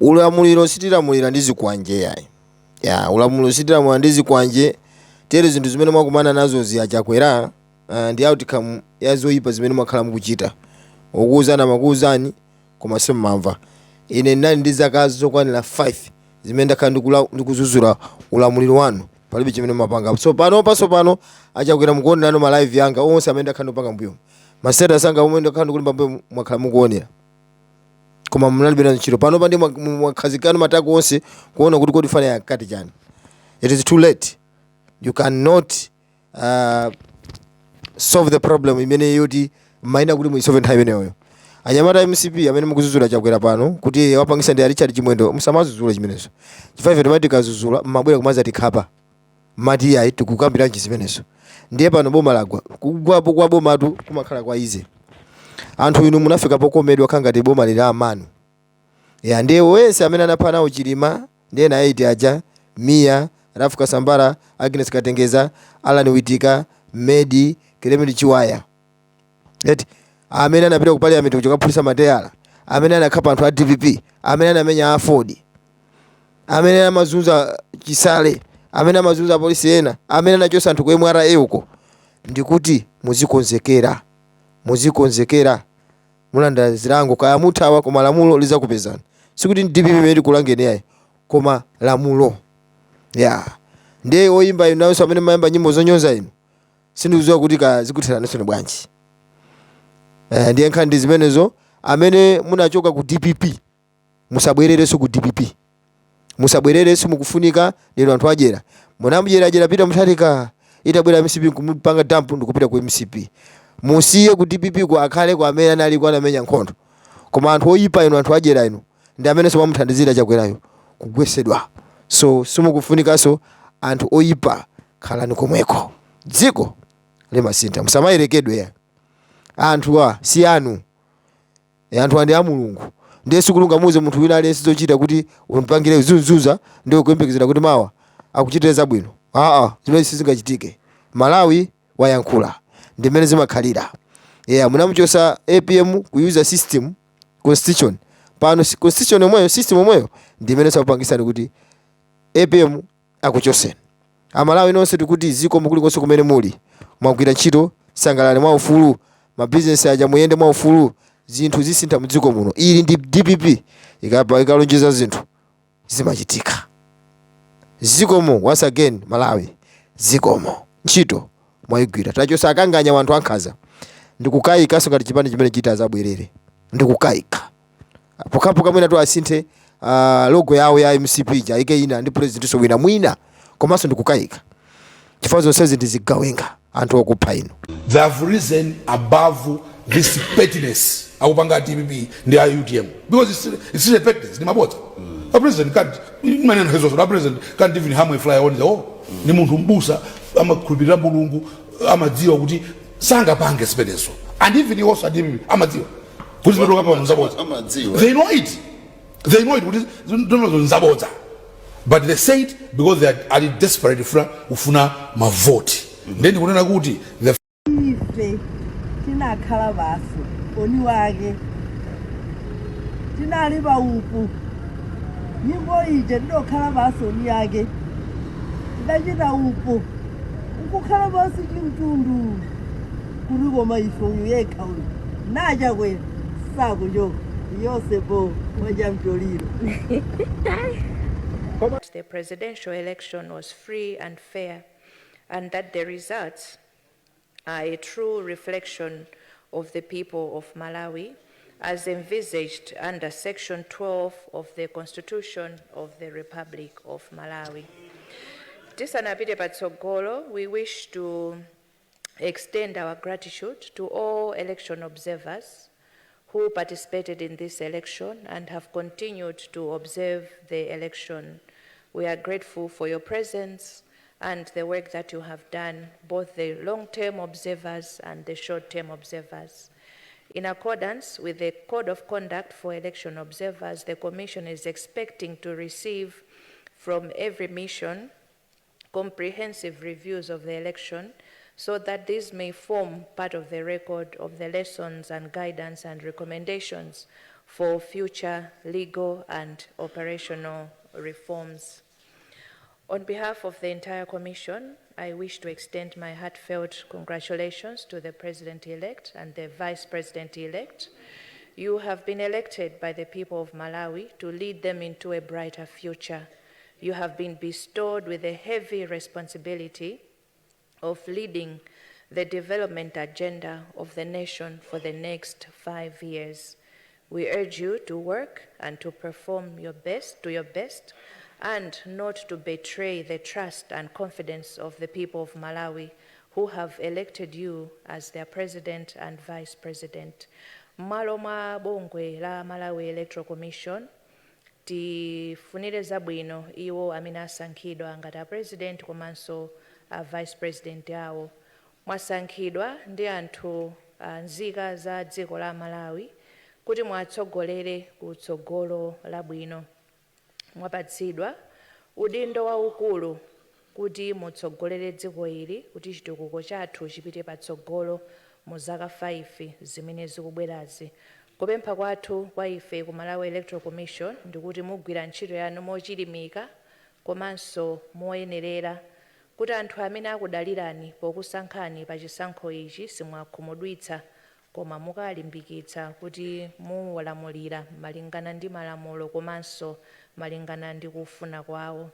Ulamuliro sitilamulira ndi zikwanje yayi. Ya, ulamuliro sitilamulira ndi zikwanje. Tere zinthu zimene mwakumana nazo ziyachakwera ndi outcome ya zoyipa zimene mwakhala mukuchita. Okuwuzana amakuwuzani, koma simmamva. Ine ndinali ndi zaka zokwanira 5 zimene ndakhala ndikuzuzula ulamuliro wanu, palibe chimene mumapanga. So pano pano achakwera, mukuonerano ma live yanga onse amene ndakhala ndikupanga mbuyo, ma status anga omwe ndakhala ndikulimba mbuyo, mwakhala mukuonera, koma munalibe nazo ntchito. Pano pa ndi mwakhazikano matako onse kuona kuti kodi fana yakati chani. It is too late. You cannot solve the problem imene yoti maina kuti muisolve nthawi imeneyoyo. Anyamata MCP amene mukuzuzula Chakwera pano kuti wapangisa ndi a Richard Chimwendo, musamazuzule chimenezo, chifukwa ife timati tikazuzula mmabwera kumaza tikhapa, mati ayi, tikukambiranji zimenezo. Ndiye pano boma lagwa. Kugwapo kwa bomatu kumakhala kwa ize. Anthu inu munafika pokomedwa khangati boma lili amanu ya. Ndiye wese amene anapha nawo Chilima ndiye na 8 aja, Mia Rafu Kasambara, Agnes Katengeza, Alan Witika, Medi Clement Chiwaya eti, amene anapita ku parliament kuchokaphulitsa mateyala, amene anakhapa anthu a DPP, amene anamenya AFORD, amene amazunza Chisale, amene amazunza apolisi ena, amene anachosa anthu ku MRA uko, ndikuti muzikonzekera, muzikonzekera, mulanda zilango. Kaya muthawa, koma lamulo lizakupezani. Sikuti DPP imene tikulangeni yayi, koma lamulo ya. Ndiye oyimba inu nawonso amene mayimba nyimbo zonyoza inu, sindikudziwa kuti ka zikutheraniso ni bwanji. Ndiye nkhani ndi zimenezo. Amene munachoka ku DPP, musabwererenso ku DPP, musabwererenso. Mukufunika lero anthu adyera, munamudyeradyera Peter Mutharika, itabwera MCP kumupanga dump ndikupita ku MCP. Musiye ku DPP ku akhale ku amene anali ku anamenya nkhondo. Koma anthu oyipa inu, anthu adyera inu, ndi amene somamuthandizira Chakwerayo kugwesedwa. So simukufunikanso anthu oyipa, khalani komweko. Dziko limasintha, musamayerekedwe ya. Anthu a si anu. Anthu andi a Mulungu. Ndiye sikulungamuze munthu wina aliyense zochita kuti umpangire zunzuza ndiye kuyembekezera kuti mawa akuchitire zabwino. Aa, zimene sizingachitike. Malawi wayankhula, ndimene zimakhalira. Yeah, munamuchosa APM kuyuza system, constitution. Pano constitution yomweyo, system yomweyo ndimene sakupangisani kuti APM akuchoseni. Amalawi nonse tikuti zikomo kulikonse kumene muli. Mwagwira ntchito, sangalani mwa ufulu, mabizinesi aja muyende mwa ufulu, zinthu zisintha mdziko muno. Ili ndi DPP, ikapa ikalonjeza zinthu zimachitika. Zikomo once again Malawi, zikomo, ntchito mwayigwira. Tachosa akanganya, wanthu ankhaza. Ndikukayikaso ngati chipani chimene chiti azabwerere, ndikukayika pokhapokha mwina tu asinthe logo yawo ya MCP ja, ayike ina ndi president so wina mwina, komanso ndikukayika chifukwa zonsezi ndizigawenga, anthu okupha inu. They have risen above this pettiness akupanga DPP ndi a UTM, because it's still a pettiness, ni mabodza. A president can't maneno hezozo. A president can't even harm a fly on the wall. Ni munthu mbusa, amakhulupirira Mulungu, amadziwa kuti sangapange zimenezo. And even also a DPP amadziwa kuti zimene pano nzabodza. Amadziwa. They know it, they know it kuti zimenezo nzabodza, but they say it because they are desperate kufuna mavoti. Then ndikunena kuti the Ife tinakhala basi oni wake, tinali paupu nyimbo ija, tidokhala basi oni yake, tidachita upo nkukhala basi chimtundu kuti koma ife uyu yekha uyu nachakwera sakuchoka yosepo wachamtoliro. The presidential election was free and fair, and that the results are a true reflection of the people of Malawi, as envisaged under Section 12 of the Constitution of the Republic of Malawi. Tisanapite patsogolo, we wish to extend our gratitude to all election observers who participated in this election and have continued to observe the election. We are grateful for your presence and the work that you have done, both the long-term observers and the short-term observers. In accordance with the Code of Conduct for Election Observers, the Commission is expecting to receive from every mission comprehensive reviews of the election so that these may form part of the record of the lessons and guidance and recommendations for future legal and operational reforms. On behalf of the entire Commission, I wish to extend my heartfelt congratulations to the President-elect and the Vice President-elect. You have been elected by the people of Malawi to lead them into a brighter future. You have been bestowed with a heavy responsibility of leading the development agenda of the nation for the next 5 years. We urge you to work and to perform your best, to your best, and not to betray the trust and confidence of the people of Malawi who have elected you as their president and vice president. M'malo mwa bungwe la Malawi Electoral Commission, tifunire zabwino iwo amene asankhidwa ngati a president komanso a vice president awo. Mwasankhidwa ndi anthu a nzika za dziko la Malawi kuti mwatsogolere ku tsogolo labwino. Mwapatsidwa udindo waukulu kuti mutsogolere dziko ili kuti chitukuko chathu chipite patsogolo mu zaka 5 zimene zikubwerazi. Kupempha kwathu kwa ife ku Malawi Electoral Commission ndikuti mugwira ntchito yanu mochilimika komanso moyenerera, kuti anthu amene akudalirani pokusankhani pa chisankho ichi simwakhumudwitsa, koma mukalimbikitsa kuti muwalamulira malingana ndi malamulo komanso malingana ndi kufuna kwawo.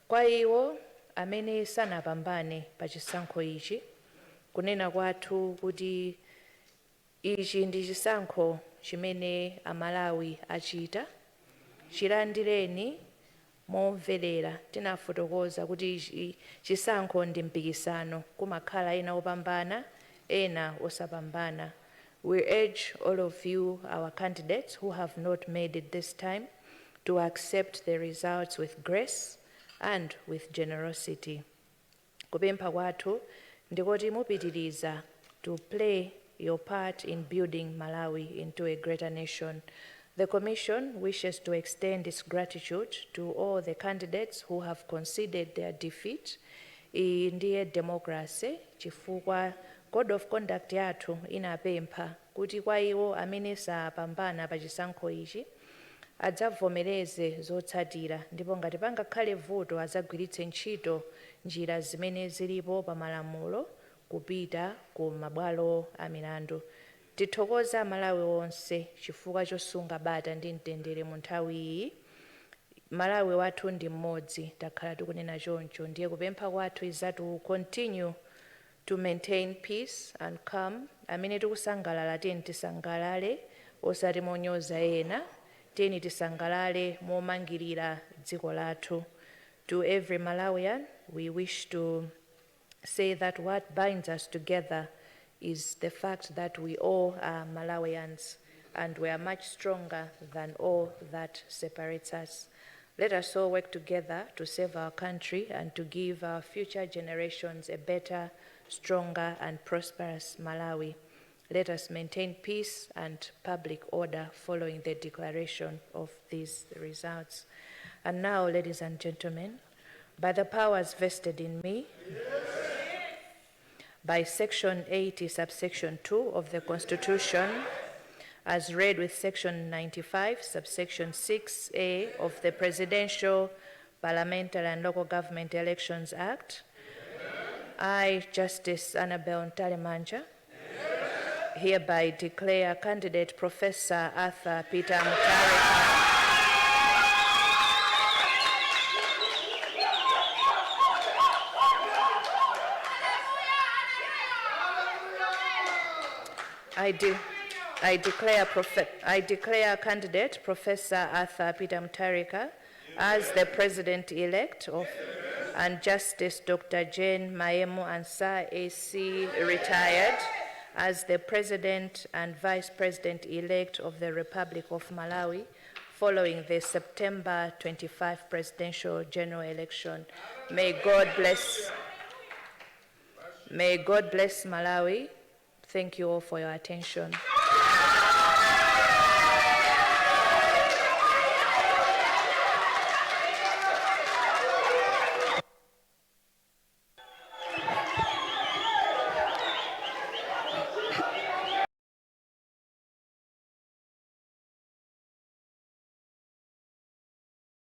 Kwa iwo amene sanapambane pa chisankho ichi, kunena kwathu kuti ichi ndi chisankho chimene Amalawi achita, chilandireni momverera. Tinafotokoza kuti chisankho ndi mpikisano, kumakhala ena opambana, ena osapambana. We urge all of you, our candidates who have not made it this time, to accept the results with grace and with generosity. Kupempha kwathu ndikoti mupitiriza to play your part in building Malawi into a greater nation. The Commission wishes to extend its gratitude to all the candidates who have conceded their defeat. Iyi ndiye democracy, chifukwa code of conduct yathu inapempha kuti kwa iwo amene sapambana pa chisankho ichi adzavomereze zotsatira, ndipo ngati pangakhale vuto adzagwiritse ntchito njira zimene zilipo pa malamulo kupita ku mabwalo a milandu. Tithokoza Amalawi onse chifukwa chosunga bata ndi mtendere mu nthawi iyi. Malawi wathu ndi mmodzi, takhala tikunena choncho. Ndiye kupempha kwathu is that we will continue to maintain peace and calm. Amene tikusangalala, tiyeni tisangalale osati monyoza ena, tiyeni tisangalale momangirira dziko lathu. To every Malawian, we wish to say that what binds us together is the fact that we all are Malawians and we are much stronger than all that separates us. Let us all work together to save our country and to give our future generations a better, stronger, and prosperous Malawi. Let us maintain peace and public order following the declaration of these results. And now, ladies and gentlemen, by the powers vested in me by Section 80, subsection 2 of the Constitution, as read with Section 95, subsection 6A of the Presidential, Parliamentary and Local Government Elections Act, I, Justice Annabel Mtalimanja, hereby declare candidate Professor Arthur Peter Mutharika I declare candidate Professor Arthur Peter Mutharika as the president-elect of and Justice Dr. Jane Maemu Ansah AC, retired, as the president and vice president-elect of the Republic of Malawi following the September 25 presidential general election. May God bless Malawi. Thank you all for your attention.